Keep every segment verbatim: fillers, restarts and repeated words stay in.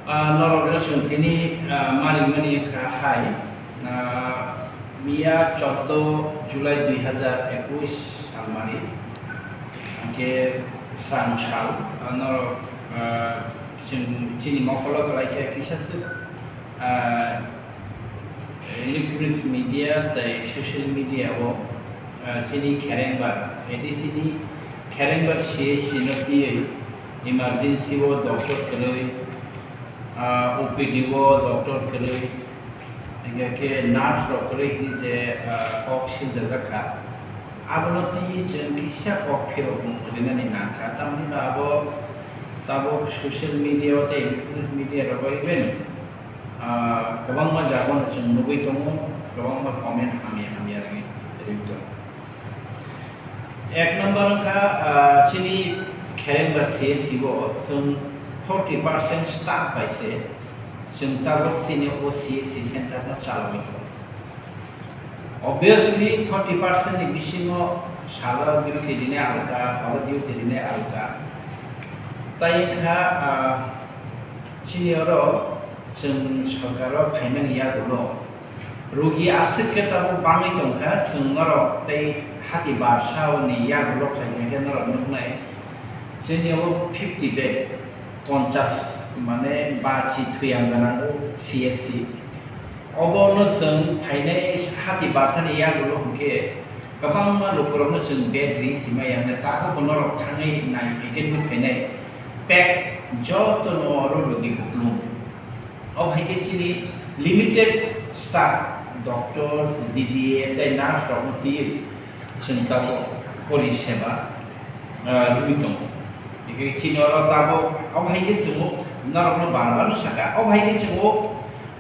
Ah, norok no chwng tini, ah, marimani wngkha hai, ah, miya chordo July dui hazar ekush salmani, hwnkhe srang sal, ah, norok, ah, chwng chini mokolo kwlai khe kisa swk, ah, electronics media tei social media o, ah, chini kherengbar, A D C ni kherengbar C H C no twiwi emergency o doctor kwrwi, ah, O P D o doctor kwrwi, hingkhe khe nurse rok kwrwi hwnwi je, ah, kok siljak kha. Abono twiwi chwng kisa kok phirok rinani nangkha. Tamni hwnba abo tabuk social media o tei electronics media rogo even, ah, kwbangma jagao no chwng nugwi tongo, kwbangma comment hamya hamya rwi, rwi tongo. Ek number wngkha, ah, chini kherengbar C H C o chwng forty percent staff bai se chwng tabuk chini o C H C center no chalogwi tongo. Obviously, forty percent ni bisingo salo duty rinai alka, horo duty rinai alka. Tai wngkha, ah, chini oro chwng sorkaro phaimani yagulo rugi aswk khe tabuk bangwi tongkha, chwng norok tei hati barsa ni yagulo phaikha khe norok nuknai chini o fifty bed, ponchas mane bachi thuyang gwnang o C H C. Obo no chwng phainai hati barsani yagulo hwnkhe kwbangma lukurokno chwng bed ri sima yangnai, tabukbo norok thangwi nai phaikhe nukphainai pack jotono oro logi kuplung. Obo hai khe chini limited staff, doctor, G D A tei nurse rokno twiwi chwng tabuk pori seba, ah, rwui tongo. Hingkhe chini oro tabuk, obo hai khe chwng norokno bar bar no saka, obo hai khe chwng,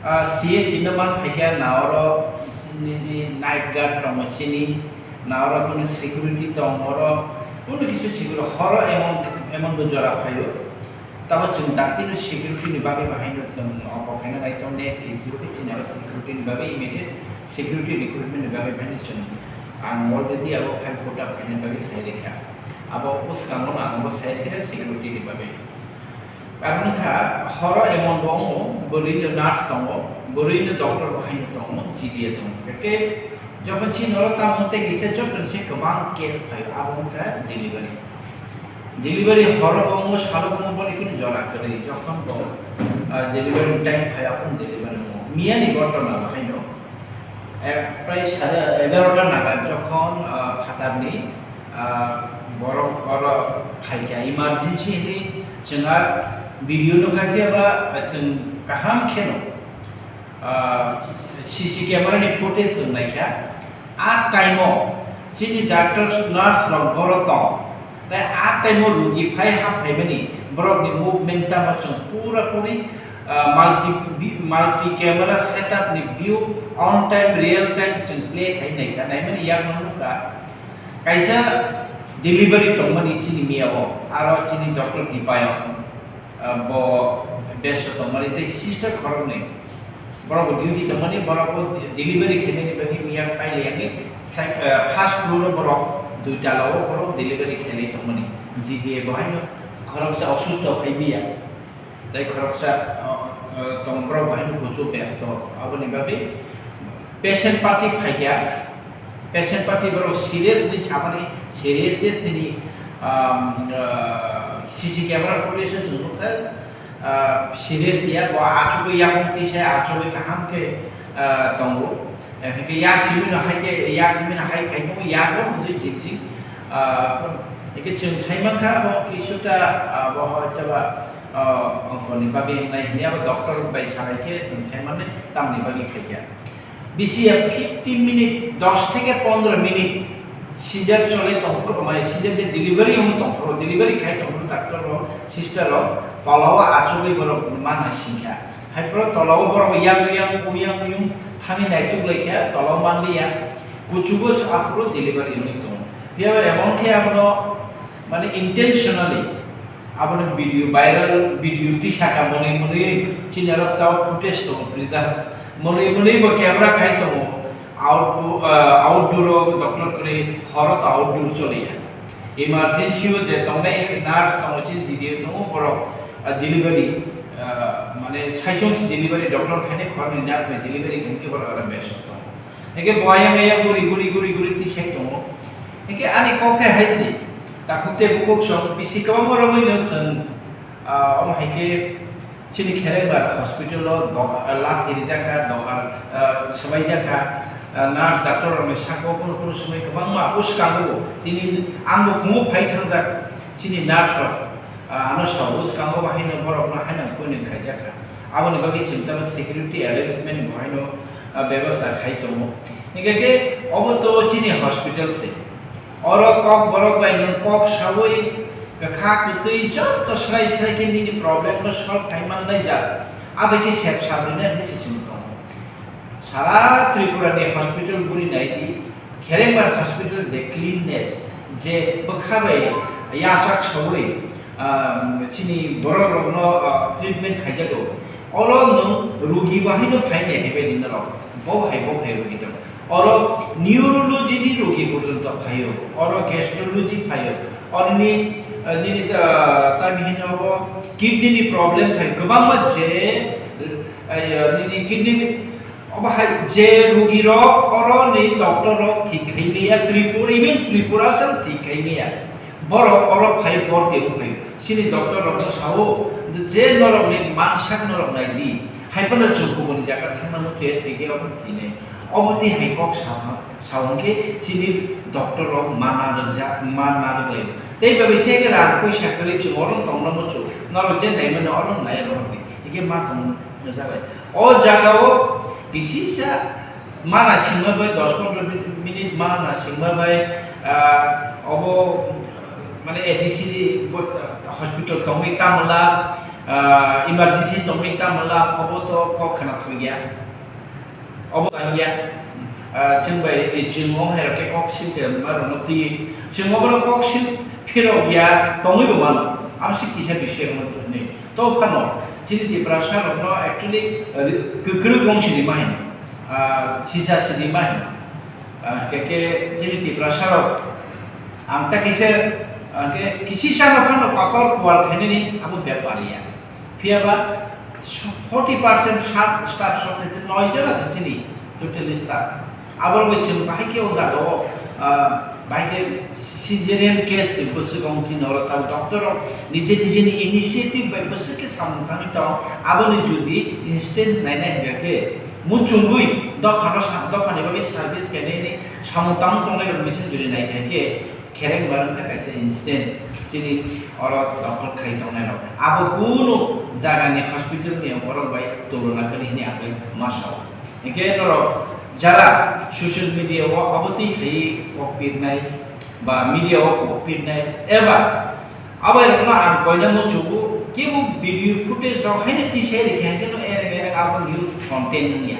ah, C H C no man phaikha na oro nini night guard tongo chini, na oro kunu security tong oro, kunu kisu security horo emon, emon bo jora phaio. Tamo chwng dakti no security ni bagwi bahaino chwng obo khaina nai tong next issue khe chini oro security ni bagwi immediate security recruitment ni bagwi bahaino chwng ang already abo file put up khaina bagwi sai rikha. Abo bwskango ang abo sai rikha security ni bagwi. Karon kha horo emon bo wngo, bwrwi no nurse tongo, bwrwi no doctor bahaino tongo, G D A tongo. Khe jokhon chini oro tamo tei kisa jokhon se kwbang case phaio abo wngkha delivery. Delivery horo bo wngo, salo bo wngo, boni kunu jora kwrwi. Jokhon bo, ah, delivery time phai, aphuru delivery wngo. Miyani ghotona bo haino, eh, prai sare egarota nagar jokhon, ah, phatarni, ah, borok oro phaikha, emergency hinwi chwng a video nukha khe ba chwng kaham kheno, ah, C C camera ni footage chwng naikha. A time o chini doctors, nurse rok boro tong. Tai a time o rugi phai hap phaimani borok ni movement tamo chwng pura puri, ah, multi, multi camera setup ni view on time, real time chwng play khai naikha. Naimani yakno nukha kaisa delivery tongmani chini miya o, aro chini doctor Dipayon. Ah, bo besto tongmani tei sister khoroknwi. Borok bo duty tongmani, borok bo delivery khainani bagwi miya pailaiya wngwi sai-, ah, first floor o borok dui tala o borok delivery khainai tongmani. G D A bo haino khoroksa osusto phai biya. Tei khoroksa, ah, ah, tong borok bo haino kuchuk besto. Aboni bagwi patient party phaikha. Patient party borok serious ni samani serious je chini, um, uh, C C camera footage o chwng nukha, uh, serious ya bo achugwi yakung tisa achugwi kaham khe, uh, tongo. Hwnkhe yak simi no hai khe, yak simi no hai khai tongo, yak bo mudui jing jing, uh, hwnkhe chwng sai mankha bo kisuta, uh, bo hoichaba, uh, ongkoni bagwi wngnai hwnwi abo doctor bai salai khe chwng sai mannai tamni bagwi phaikha. Bisi ya fifteen minute, dos theke pondro minute scissor chole tongphuru, mai scissor de delivery wng tongphuru, delivery khai tongphuru doctor rok, sister rok, tola o achugwi borok ma naisingkha. Hai phuru tola o borok yang yang, uyang uyung thani naituk laikha, tola o manliya, kuchugo aphuru delivery wngwi tongo. Phiya ba emon khe abono, mane, intentionally, Aboni video viral, video tisaka mwnwi mwnwi chini oro tao footage tongo preserve. Mwnwi mwnwi bo camera khai tongo. Outdo-, ah, outdoor o doctor kwrwi horo to outdoor choliya. Emergency o je tongnai nurse tongo chini D D O tongo borok, ah, delivery, ah, mane saichung si delivery doctor khainai khoroknwi nurse bai delivery khainai khe borok aro best tongo. Hingke bo ayang ayang guri guri guri guri tisai tongo. Hingke ani kok khe hai se, takhuk tei bukhuk song bisi kwbangma romwi no chwng, ah, omo hai khe chini Kherengbar hospital o dok-, ah, lathi rijak kha, dogar, ah, swbai jak kha, ah, nurse doctor rok ni saka o kunu kunu somoi kwbangma bwskango tini ang bo phungo phai thangjak chini nurse rok, ah, ano sa o bwskango bo haino borok no haino poino khaijak kha. Aboni bagwi chwng tamo security arrangement bo haino, ah, bebasta khai tongo. Hingke khe obo to chini hospital se. Oro kok borok bai nwng kok saui kwkha kwtwi joto srai srai khe nini problem no solve khai man nai jak. Abai khe sep sabri nai hinwi se chwng tongo. Sara Tripura ni hospital buri nai di, Kherengbar hospital je cleanness, je bwkha bai yachak saui, ah, chini borok rok no, ah, treatment khaijago. Oro nwng rugi bahai no phai nai hai bai di norok. Bo hai bo hai rugi tong. Oro neurology ni rogi porjonto phaio, oro gastrology phaio, oro ni, eh, nini, eh, tamni hino bo kidney ni problem phaio, kwbangma je, eh, nini kidney ni, obo hai je rogi rok oro ni doctor rok thik khai maya, Tripura, even Tripura sal thik khai maya. Borok oro phai borti wng phaio. Chini doctor rok no sao, je norok ni mansak norok nai di. Hai phano chwng kubuni jaga thangna muchungya thwikhe obo thwinai. Obo twi hai kok sao, sao hwnkhe chini doctor rok mana rwkjak, mana rwk laio. Tei bai bai se khe rang puisa kwrwi chwng oro tongna muchung. Norok je nai mano oro nai rwk di. Hikhe ma tong jabai. O jaga o kisisa mana singma bai dos pondro minute mana singma bai, ah, obo mane A D C bo hospital tongwi tamla, ah, emergency tongwi tamla obo to kok khna thokya. Obo tangya, ah, chwng bai, eh, chwng o hai rok khe kok sil se ma rok no twi. Chwng obo kok sil phirok ya tongwi bo mano. Abo se kisa bising mo tongni. To phano chini Tiprasa rokno actually, ah, kwkrwk wng sini ma hino, ah, sisa sini ma hino. Ah, ke, ke chini Tiprasa rok ang ta kisa, ah, ke kisi sana phano kotor kuar khainani abo bepar ya. Phiya ba forty percent staff, staff shortage, noi jora se chini total staff. Abo bai chwng bahai khe o jaga o, ah, bahai khe caesarean case se bwswk wng chini oro ta doctor rok nije nije ni initiative bai bwswk khe samung tangwi tong. Aboni jodi instant naina hingkha khe muchungwi dopha no sa-, dopha ni bagwi service khe nini samung tang tongnai rok bising jodi naikha khe Khereng barwng kha kaisa instant chini oro doctor khai tongnai rok. Abo kunu jaga ni hospital ni borok bai tulona kwrwi hwnwi ang bai ma sao. Hingke norok jara social media o abo twi khai kok pirnai ba media o kok pirnai eba abo rokno ang koina muchugo kebo video footage rok haino tisai rikha hingke no ereng ereng abo news content wngya.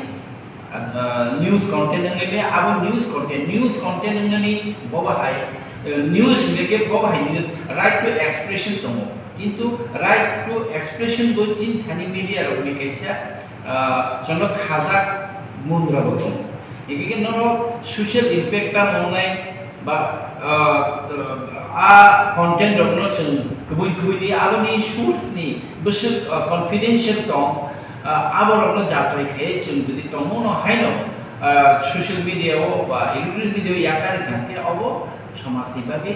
Ah, news content wngwi maya, abo news content, news content wngnani bobo hai, eh, news hingkhe bobo hai news, right to expression tongo. Kintu right to expression bo chini thani media rokni kaisa, ah, jono khajak mundra bo tongo. Hingkhe norok social impact tamo wngnai, ba, ah, a content rokno chwng kubui kubui ni aboni source ni bwswk, ah, confidential tong, ah, abo rokno jachai khai chwng jodi tongmo no haino, ah, social media o ba electronic media o yakar kha khe abo somaj ni bagwi,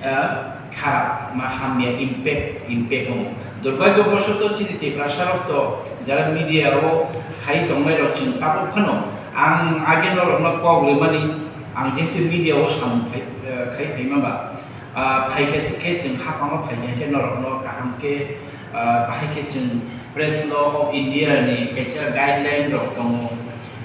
ah, kharap ma hamya impact, impact wngo. Durbhagyo bosoto chini Tiprasa rok to jara media o khai tongnai rok chwng tabuk phano ang age norokno kok rimani. Ang jehetu media o samung phai, eh, khai phaima ba, ah, phaikha khe chwng haphango phaikha khe norokno kaham khe, ah, bahai khe chwng Press Law of India ni kaisa guideline rok tongo.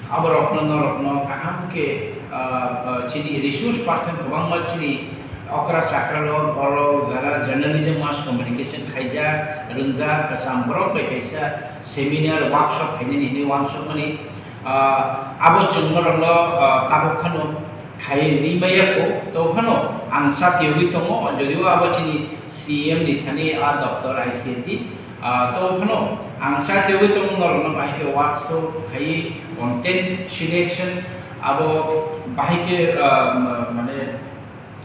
Abo rokno norokno kaham khe, ah, ah, chini resource person kwbangma chini okra chakra rok, oro jara journalism, mass communication khaijak, rwngjak, kwcham borok bai kaisa seminar, workshop khainani hinwi uansukmani. Ah, abo chwng norokno, ah, tabuk phano khai ri maya kho, to phano ang chatiyogwi tongo, jodio abo chini C M ni thani a doptor I C A T, ah, to phano ang chatiyogwi tongo norokno bahai khe workshop khai content selection abo bahai khe, ah, ma-, mane,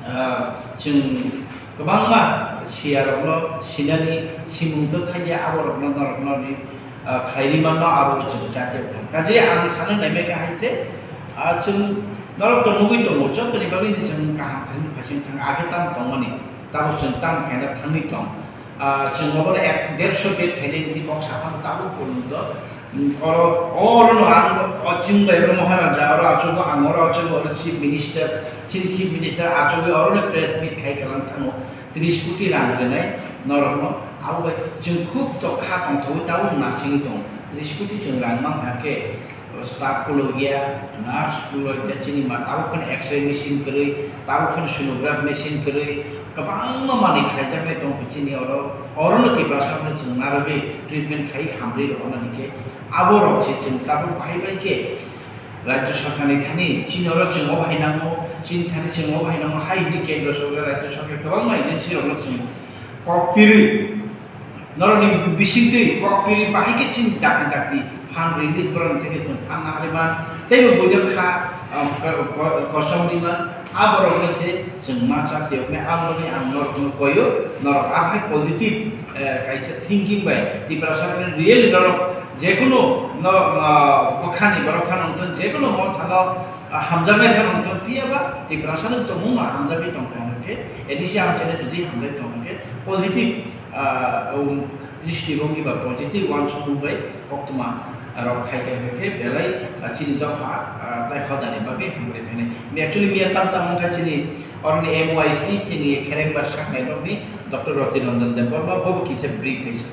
ah, chwng kwbangma siyarokno sinani simung twi thangya, aborokno norokno ni, ah, khairi manno, abo chwng jatiyo tong. Kaje ang sanai naimai kha hai se, ah, chwng norok to nugwi tongo, joto ni bagwi ni chwng kaham khe nukha chwng thang, age tam tongmani, tabuk chwng tam khaina thangwi tong. Ah, chwng obono ek, derso bed khainai nini kok saphang tabuk porjonto. Oro, orono ang, o chwng bai oro Maharaja, oro achugwi ang, oro achugwi oro Chief Minister, chini Chief Minister achugwi orono press meet khai kwlang thango, tris koti rang rwnai norokno. Abo bai chwng khub to kha tongthogwi tabuk nasingwi tongo. Tris koti chwng rang mankha khe, staff kulogia, nurse kulogia, chini ma tabuk phano X-ray machine kwrwi, tabuk phano sonograph machine kwrwi, kwbangma manwi khaijaknai tongkhe chini oro, orono Tiprasa phano chwng narwgwi treatment khai hamrwi rwmani khe, aborok se chwng tabuk bahai bai khe Rajya Sarkarni thani chini oro chwng obo hai nango, chini thani chwng obo hai nango hai hwnwi Kendra Sarkar, Rajya Sarkar kwbangma agency rokno chwng kok pirwi, norokni bisingtwi kok pirwi bahai khe chini dakti dakti fund release borokni theke chwng fund naharwi man, teibo buino kha, um, ko-, ko-, kosom rwi man, aborokno se chwng ma cha tiyoknai, aborokni ang norokno koyo, norok aphai positive, eh, kaisa thinking bai Tiprasa really norok jekunu no, ah, bwkhani borok phano wngthun, jekunu mothano, ah, hamjaknai phano wngthun, phiyaba Tiprasa no tongmungno hamjagwi tongkha hwnkhe, A D C hamjaknai tongdi hamjagwi tongkha hwnkhe positive, ah, um, dristi rwngwi ba positive uansukmung bai koktwma rok khaikha hwnkhe belai, ah, chini dopha, ah, tai hodani bagwi hambai phainai. Actually miya tam tam wngkha chini oroni M Y C chini kherengbar saknai nokni Doctor Roti Ranjan Debbarma bobo kisa brief kaisa.